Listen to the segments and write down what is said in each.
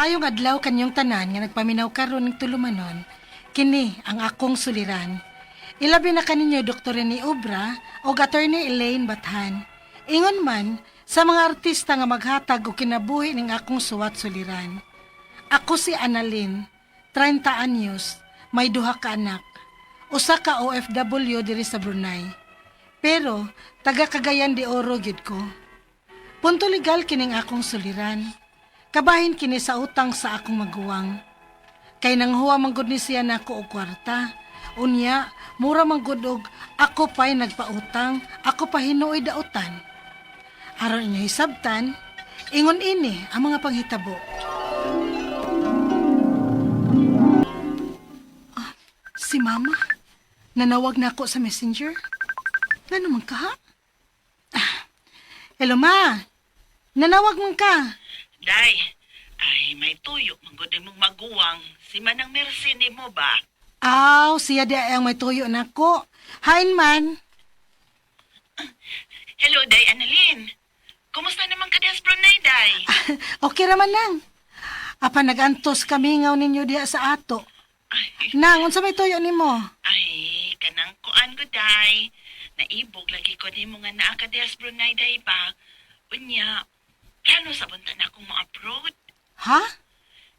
Maayong adlaw kanyong tanan nga nagpaminaw karon ng tulumanon. Kini ang akong suliran. Ilabi na kaninyo Dr. Rene Obra o Attorney Elaine Bathan. Ingon man sa mga artista nga maghatag og kinabuhi ning akong suwat suliran. Ako si Annalyn, 30 anyos, may duha ka anak. Usa ka OFW diri sa Brunei. Pero taga Cagayan de Oro gyud ko. Punto legal kining akong suliran. Kabahin kini sa utang sa akong maguwang. Kay nang huwa man gud ni siya nako og kwarta. Unya, mura man gud og ako pa'y nagpautang, ako pa hinuoy dautan. Aron inyo hisabtan, ingon ini ang mga panghitabo. Ah, si Mama, nanawag na ako sa Messenger. Ngano man ka, ha? Ah, hello, Ma. Nanawag man ka. Day, ay may tuyo manggod mong maguwang. Si Manang Mercy ni mo ba? Aw, siya di ay ang may tuyo nako. Hain man. Hello, Day Annalyn. Kumusta naman ka diha sa Brunei, Day? Okay raman nang. Apa nagantos kami ngaw ninyo diha sa ato. Ay, Nang, unsa may tuyo nimo? ay, kanang kuan ko, Day. Naibog lagi ko nimo nga naa ka diha sa Brunei, Day ba? Unya, plano sa bunta na akong mo-abroad. Ha?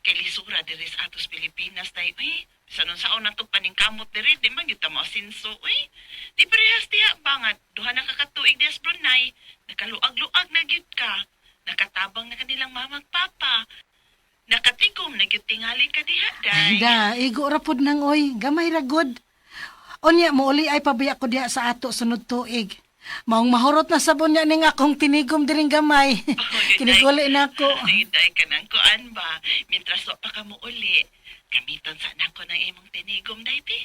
Kay lisura diri sa atos Pilipinas, Day. Uy, sa nun saon na to paningkamot diri, di man gyud ta moasinso, uy. Di parehas diha ba nga duha na ka katuig diha sa Brunei, nakaluag-luag na gyud ka. Nakatabang na kanilang mama ug papa. Nakatigom na gyud tingali ka diha, Day. Da, igo ra pod nang oy, gamay ra gud. Unya mouli ay pabiya ko diha sa ato sunod tuig. Maong mahurot na sabon niya ning akong tinigom diring gamay. Kiniguli na ako. Ay, Day, kanang kuan ba? Mintras wa pa ka mouli, gamiton sa nako ng imong tinigom, Day, bi.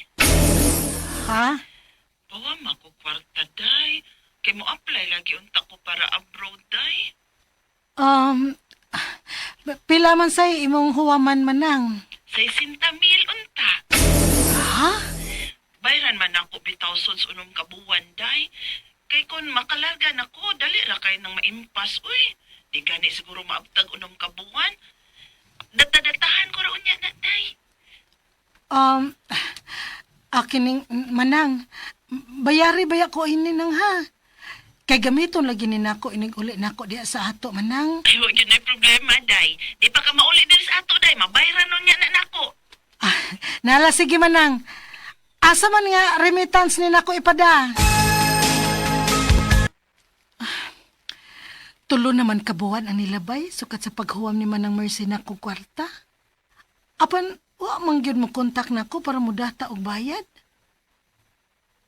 Ha? Bawa man ko kwarta, Day. Kay mo apply lagi unta ko para abroad, Day. Um, pila man say imong huwaman manang. 60 mil unta. Ha? Bayran man ako bitaw sud sa unom ka buwan, Day. Kay kon makalarga nako, dali ra kay nang maimpas, uy. Di gani siguro maabtag unom ka buwan. Data-datahan ko ra unya na, Day. Um, akin ning manang, bayari baya ko ini nang ha? Kay gamiton lagi ni nako inig uli nako diha sa ato manang. Ay, wa gyud nay problema, Day. Di pa ka mauli diri sa ato, Day. Mabayran unya na nako. Ah, nala sige manang. Asa man nga remittance ni nako ipada? Ah, tulo naman kabuwan ang nilabay sukat sa paghuwam ni Manang Mercy nako kwarta. Apan wa man gyud mo kontak nako para mudata og bayad.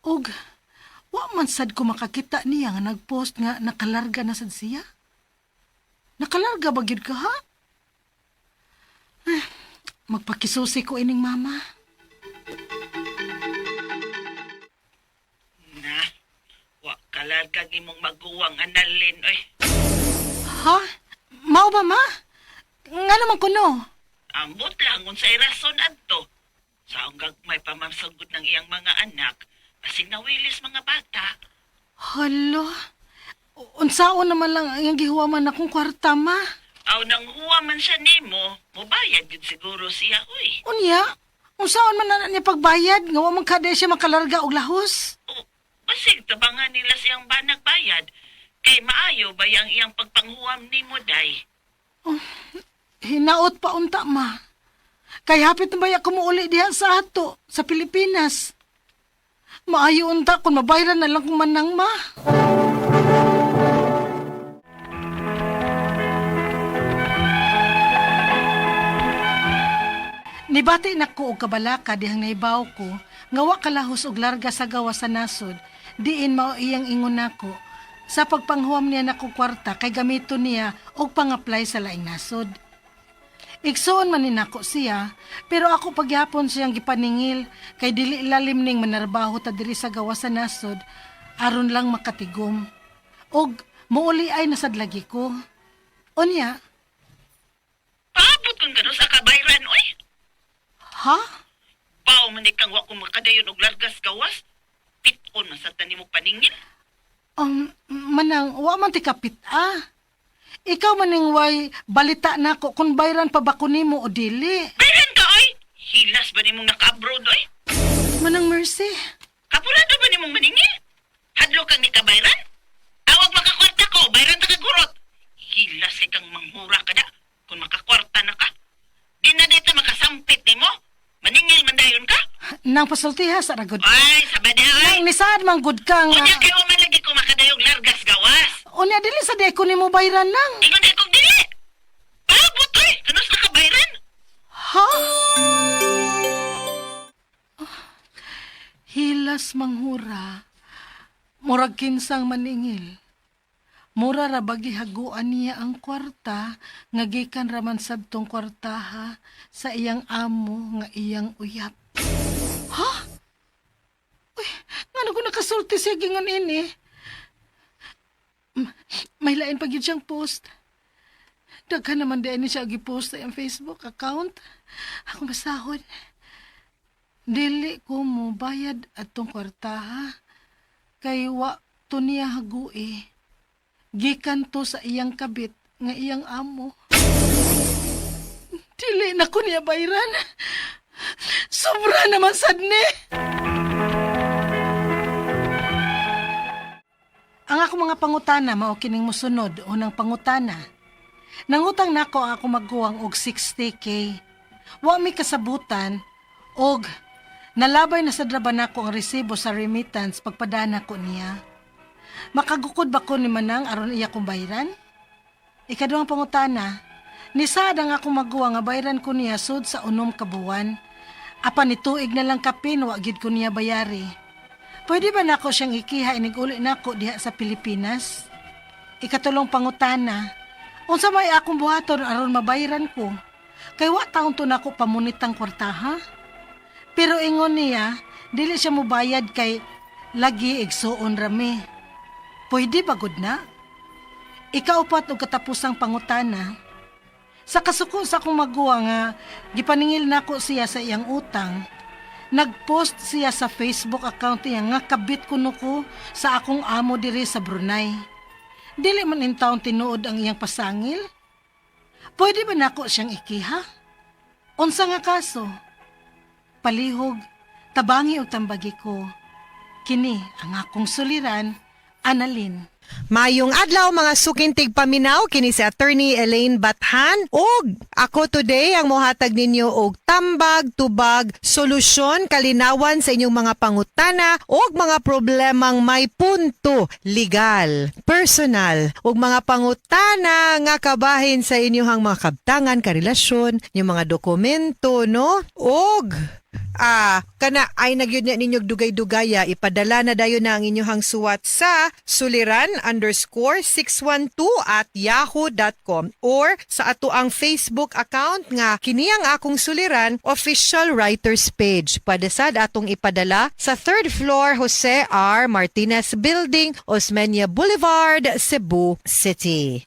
Og wa man sad ko makakita niya nga nagpost nga nakalarga na sad siya. Nakalarga ba gyud ka ha? Ah, magpakisusi ko ining mama. Na, wa kalarga imong maguwang analin, oy. Ha? Mao ba ma? Nga naman kuno. Ambot lang unsay rason adto. Sa gagmay pa man sagud ng iyang mga anak, basig nawilis mga bata. Hala. Unsaon naman lang ang gihuwaman akong kwarta ma. Aw nang huwa man siya nimo, mobayad gyud siguro siya, uy. Unya, unsaon man na niya pagbayad nga wa man kada siya makalarga og lahos. O, basig tabangan nila siyang banag bayad. Kay maayo ba yang iyang pagpanghuwam nimo, Day? Hinaot pa unta ma. Kay hapit na baya kumuuli diha sa ato, sa Pilipinas. Maayo unta kung mabayran na lang kung manang ma. Nibati na ko og kabalaka dihang naibaw ko nga wa kalahos og larga sa gawas sa nasod, diin mao iyang ingon nako sa pagpanghuam niya nako kwarta kay gamito niya og pang-apply sa laing nasod. Igsuon man ni nako siya, pero ako pagyapon siyang gipaningil kay dili lalim ning manarbaho ta diri sa gawas sa nasod aron lang makatigom. Og muuli ay nasadlagi ko. Unya, Paabot kung gano'n sa kabayran, oy. ha? Bao man kang wa ko makadayon og largas gawas. Piton man sa tanimo paningil. Manang, wa man ti kapit ah. Ikaw maning way balita nako kung bayran pa ba ko nimo o dili. Bayran ka, oy! Hilas ba nimong naka-abroad, oy? Manang Mercy, Kapulado ba nimong maningil? Hadlo kang ni kabayran? Awag makakwarta ko, bayran ta kagurot. Hilas kay kang manghura ka da. Kung makakwarta na ka. Di na dito makasampit nimo. Maningil man dayon ka. Nang pasultiha sa ragod. Ay, sabada ay. Nang nisaad man gud ka nga. Unya kay man lagi ko makadayog largas gawas. Unya dili sa di ko nimo bayran nang. Ingon di kong dili. Paabot oy, kanus na kabayran? Ha? Hilas manghura. Murag kinsang maningil. Mura ra ba gihaguan niya ang kwarta nga gikan ra man sabtong kwartaha sa iyang amo nga iyang uyap. Ha? Uy, ngano ko nakasulti siya gingon ini? May lain pa gyud siyang post. Daghan naman din ni siya gi-post sa iyang Facebook account. Ako masahod. Dili ko mo bayad atong kwartaha kay wa to niya hagui. Gikan to sa iyang kabit nga iyang amo. Dili na ko niya bayran. Sobra naman sad ni. Ang ako mga pangutana mao kining mosunod. Unang pangutana. Nangutang nako ang ako maguwang og 60K. Wa mi kasabutan og nalabay na sa draba nako ang resibo sa remittance pagpadana ko niya. Makagukod ba ko ni Manang aron iya kong bayran? Ikaduhang pangutana, nisaad ang akong maguwa nga bayran ko niya sud sa 6 ka buwan. Apan nituig na lang kapin, wa gyud ko niya bayari. Pwede ba nako siyang ikiha inig uli nako diha sa Pilipinas? Ikatulong pangutana, unsa may akong buhaton aron mabayran ko? Kay wa taon to nako pamunitang kwartaha. Pero ingon niya, dili siya mobayad kay lagi igsuon rami. Pwede ba gud na? Ikaupat og katapusang pangutana. Sa kasuko sa akong maguwa nga gipaningil nako siya sa iyang utang, nagpost siya sa Facebook account niya nga kabit kuno ko sa akong amo diri sa Brunei. Dili man in taon tinuod ang iyang pasangil. Pwede ba nako siyang ikiha? Unsa nga kaso? Palihog, tabangi og tambagi ko. Kini ang akong suliran, Annalyn. Mayong adlaw mga sukintig paminaw kini si Attorney Elaine Bathan ug ako today ang mohatag ninyo og tambag, tubag, solusyon, kalinawan sa inyong mga pangutana ug mga problemang may punto legal, personal ug mga pangutana nga kabahin sa inyong mga kabtangan, karelasyon, inyong mga dokumento, no? Ug kana ay nagyud na ninyo dugay-dugaya, ipadala na dayon na ang inyong suwat sa suliran_612@yahoo.com or sa ato ang Facebook account nga kini ang akong suliran official writers page. Pwede sad atong ipadala sa third floor, Jose R. Martinez Building, Osmeña Boulevard, Cebu City.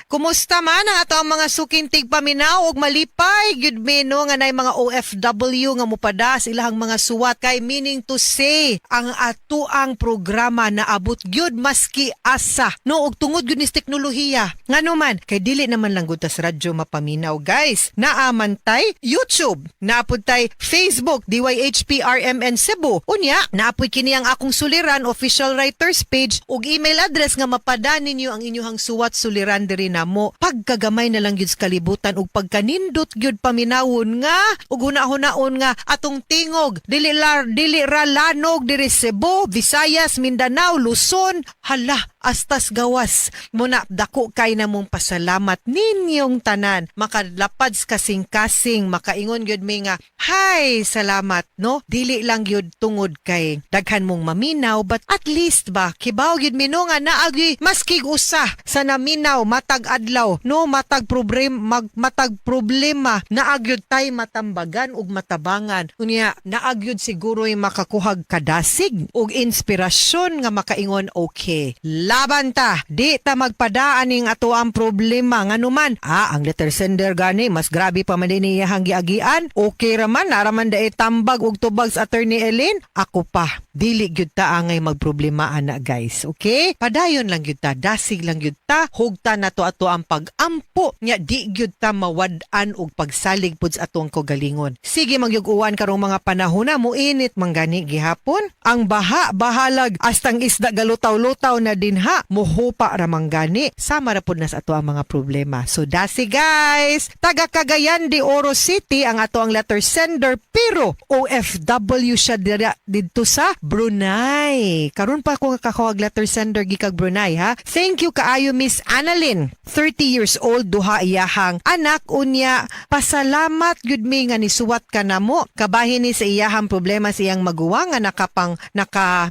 Kumusta man ang ato ang mga sukintig paminaw ug malipay gyud mi, no, nga nay mga OFW nga mupada sa ilahang mga suwat kay meaning to say ang ato ang programa naabot gyud maski asa, no, ug tungod gyud ni sa teknolohiya. Ngano man kay dili naman lang gud ta sa radyo mapaminaw, guys. Naa man tay YouTube, naa pud tay Facebook DYHPRMN Cebu, unya naa pud kini ang akong suliran official writers page ug email address nga mapada ninyo ang inyong suwat suliran diri namo. Pagkagamay na lang gyud sa kalibutan ug pagkanindot gyud paminawon nga ug huna-hunaon nga atong tingog dili lar dili ra lanog diri Cebu, Visayas, Mindanao, Luzon, hala, astas gawas. Muna dako kay namong pasalamat ninyong tanan. Makalapad sa kasing-kasing, makaingon gyud mi nga hay salamat, no. Dili lang gyud tungod kay daghan mong maminaw, but at least ba kibaw gyud mi, no, nga naagi maskig usa sa naminaw matag adlaw, no, matag problem matag problema naagyud tay matambagan ug matabangan. Unya naagyud siguro'y makakuhag kadasig ug inspirasyon nga makaingon, okay, laban. Laban ta, di ta magpadaan ning ato ang problema nganuman. Ang letter sender gani mas grabe pa man din iyahang giagian. Okay raman, naraman dae tambag og tubag sa Attorney Elaine. Ako pa, dili gyud ta angay magproblema ana, guys. Okay? Padayon lang gyud ta, dasig lang gyud ta, hugta na to ato ang pag-ampo nya di gyud ta mawad-an og pagsalig pud sa atong kaugalingon. Sige magyuguan karong mga panahon na muinit man gani gihapon. Ang baha bahalag astang isda galutaw-lutaw na dinha, muhupa ra man gani. Sama ra pud na sa ato ang mga problema. So dasi, guys, taga Cagayan de Oro City ang ato ang letter sender pero OFW siya dira didto sa Brunei. Karon pa ko kakakuhag letter sender gikag Brunei, ha. Thank you kaayo, Miss Annalyn. 30 years old, duha iyahang anak unya pasalamat gyud mi nga nisuwat ka namo. Kabahin ni sa iyahang problema sa iyang maguwang nga nakapang naka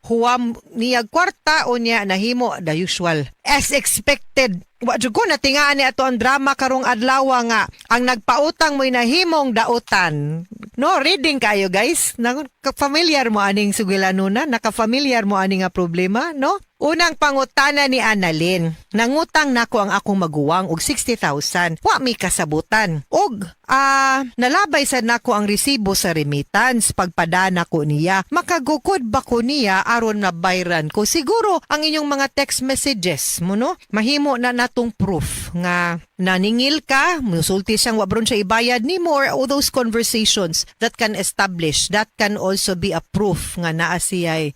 huwam niyag kwarta unya nahimo the usual. As expected. Wa jud ko natingaan ni ato ang drama karong adlaw nga ang nagpautang mo'y nahimong dautan. No, reading kayo, guys. Familiar mo aning sugilanuna, naka-familiar mo ani nga problema, no? Unang pangutana ni Annalyn, nangutang nako ang akong maguwang og 60,000. Wa mi kasabutan. Og nalabay sad nako ang resibo sa remittance pagpadana ko niya. Makagukod ba ko niya aron mabayran ko? Siguro ang inyong mga text messages mo, no? Mahimo na natong proof nga naningil ka, musulti siyang wa bron siya ibayad nimo or all those conversations that can establish, that can also be a proof nga naa siya'y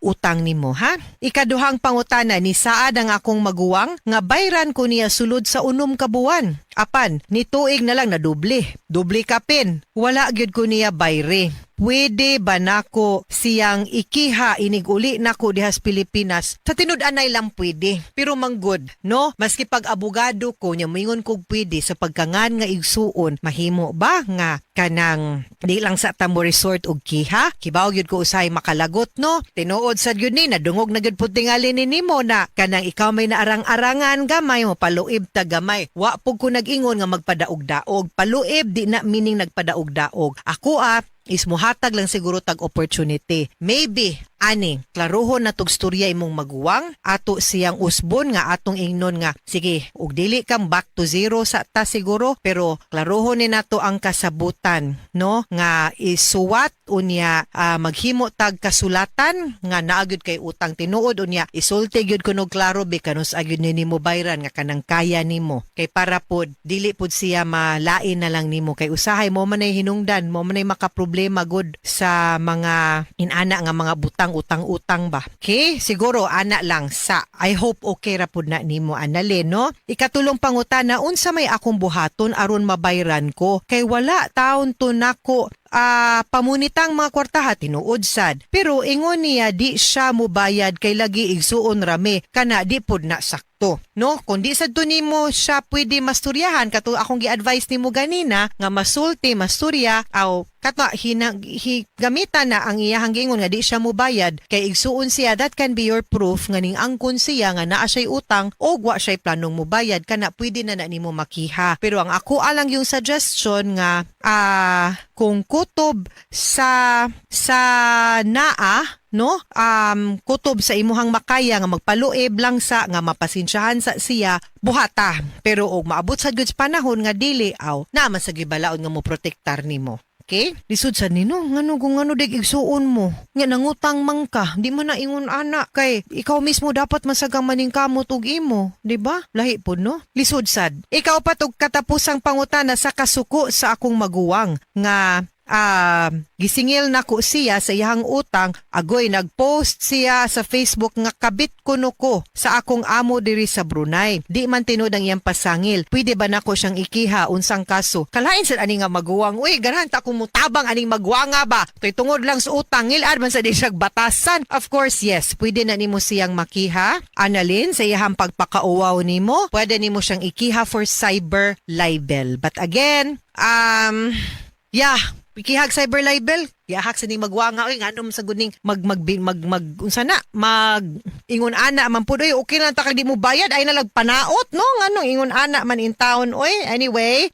utang nimo, ha? Ikaduhang pangutana, ni saad ang akong maguwang nga bayran ko niya sulod sa 6 ka buwan. Apan, ni tuig na lang na doble. Doble kapin. Wala gyud ko niya bayre. Pwede ba nako siyang ikiha inig uli nako diha sa Pilipinas? Sa tinud-anay lang pwede. Pero manggod, no? Maski pag abogado ko nya moingon kog pwede sa pagkangan nga igsuon, mahimo ba nga kanang di lang sa tamo resort og kiha? Kibaw gyud ko usahay makalagot, no? Tinuod sad gyud ni nadungog na gyud pud tingali ni nimo na kanang ikaw may naarang-arangan gamay mo paluib ta gamay. Wa pud ko nag-ingon nga magpadaog-daog. Paluib di na meaning nagpadaog-daog. Ako is muhatag lang siguro tag opportunity. Maybe ani klaruhon na tug storya imong maguwang, ato siyang usbon nga atong ingnon nga sige ug dili kang back to zero sa ta siguro, pero klaruhon ni nato ang kasabutan, no, nga isuwat unya maghimo tag kasulatan nga naa gyud kay utang tinuod unya isulti gyud kuno klaro bi kanus agyud ni nimo bayran nga kanang kaya nimo kay para pod dili pod siya malain na lang nimo kay usahay mo man ay hinungdan mo man ay makaproblema gud sa mga inana nga mga butang utang-utang ba. Okay, siguro ana lang sa I hope okay ra pud na nimo, Annalyn, no? Ikatulong pangutana, unsa may akong buhaton aron mabayran ko kay wala taon to nako pamunitang mga kwartaha, tinuod sad. Pero ingon niya di siya mubayad kay lagi igsuon rami kana di pud na sakto. No, kung di sad to nimo siya pwede masturyahan kato akong gi-advise nimo ganina nga masulti masturya aw kato hina, hi, gamitan na ang iyahang giingon nga di siya mubayad kay igsuon siya, that can be your proof nga ning angkon siya nga naa siya'y utang o wa siya'y planong mubayad kana pwede na na nimo makiha. Pero ang ako alang yung suggestion nga kung kutob sa naa, no, kutob sa imuhang makaya nga magpaluib lang sa nga mapasensyahan sa siya, buhata. Pero og maabot sa good panahon nga dili aw naa man sa gibalaod nga mo protektar nimo. Okay? Lisod sa nino, ngano kung ngano dig igsuon mo. Nga nangutang man ka, di man na ingon ana kay ikaw mismo dapat masagang maningkamot og imo, di ba? Lahi pod, no? Lisod sad. Ikaw pa tug katapusang pangutana sa kasuko sa akong maguwang nga gisingil nako siya sa iyang utang, agoy nagpost siya sa Facebook nga kabit kuno ko sa akong amo diri sa Brunei. Di man tinuod ang iyang pasangil. Pwede ba nako siyang ikiha, unsang kaso? Kalain sad ani nga maguwang. Uy, ganahan ta kung mutabang aning maguwanga ba? Kay tungod lang sa utang, ngilad man sa di siya batasan. Of course, yes, pwede na nimo siyang makiha. Analin sa iyang pagpakauwaw nimo, pwede nimo siyang ikiha for cyber libel. But again, yeah, ikihag cyber libel, gihak sa ning magwanga oy nganom sa guning mag mag mag mag unsa na mag ingon ana man pud oy, okay lang ta kag di mo bayad ay nalag panaot, no, ngano ingon ana man in town oy. Anyway,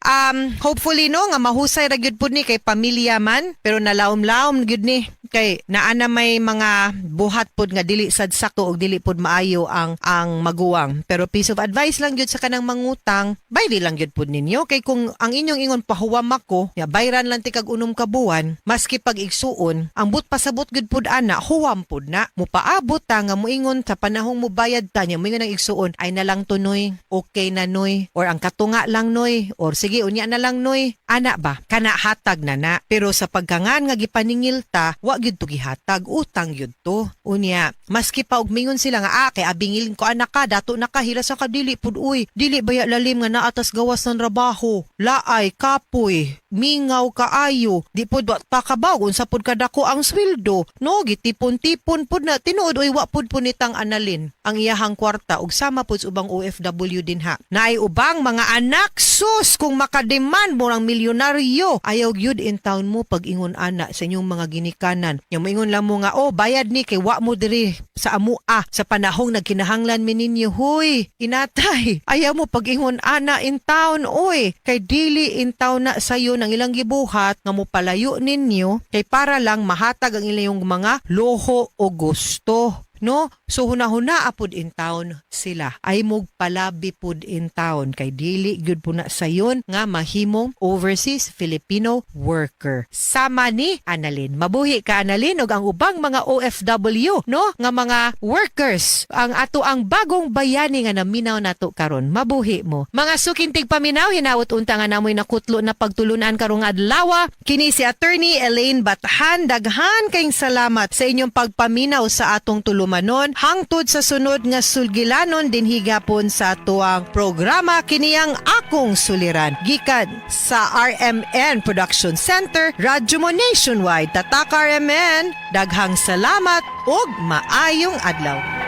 hopefully, no, nga mahusay ra gyud pud ni kay pamilya man pero nalaom-laom gyud ni. Kay naa na may mga buhat pod nga dili sad sakto og dili pod maayo ang maguwang. Pero piece of advice lang gyud sa kanang mangutang, bayri lang gyud pod ninyo kay kung ang inyong ingon pahuwam ako, ya bayran lang tikag 6 ka buwan, maski pag igsuon, ang but pasabot gyud pod ana, huwam pod na. Mupaabot ta nga muingon sa panahong mubayad ta niya, muingon ang igsuon, ay na lang to noy, okay na noy, or ang katunga lang noy, or sige unya na lang noy, ana ba? Kana hatag na na. Pero sa pagkangan nga gipaningil ta, wa gyud to gihatag, utang gyud to. Unya, maski pa og mingon sila nga ah, kay abingilin ko anak ka, dato na ka, hila sa ka dili pud uy, dili baya lalim nga naatas gawas ng trabaho, laay, kapoy, mingaw kaayo, di pud wa ta kabaw unsa pud kadako ang sweldo, no, gitipon-tipon pud na tinuod uy, wa pud punitang analin ang iyahang kwarta ug sama pud sa ubang OFW dinha. Naay ubang mga anak, sus, kung makademand mo ang milyonaryo, ayaw gyud in town mo pag ingon ana sa inyong mga ginikanan. Yang moingon lang mo nga, oh, bayad ni kay wa mo diri sa amua sa panahong nagkinahanglan mi ninyo, huy, inatay. Ayaw mo pag ingon ana in town, oy, kay dili in town na sayo ng ilang gibuhat nga mo palayo ninyo kay para lang mahatag ang ilang mga loho o gusto, no? So hunahuna apod in town sila. Ay mog palabi pud in town kay dili gyud po na sayon nga mahimong overseas Filipino worker. Sama ni Annalyn. Mabuhi ka, Annalyn, ug ang ubang mga OFW, no, nga mga workers. Ang ato ang bagong bayani nga naminaw nato karon. Mabuhi mo. Mga suking tigpaminaw, hinawot unta nga namoy nakutlo na pagtulunan karong adlaw. Kini si Attorney Elaine Bathan. Daghan kayong salamat sa inyong pagpaminaw sa atong tulumanon hangtod sa sunod nga sulgilanon dinhi gapon sa atuang programa kini ang akong suliran gikan sa RMN Production Center, Radyo Mo Nationwide, Tatak RMN. Daghang salamat ug maayong adlaw.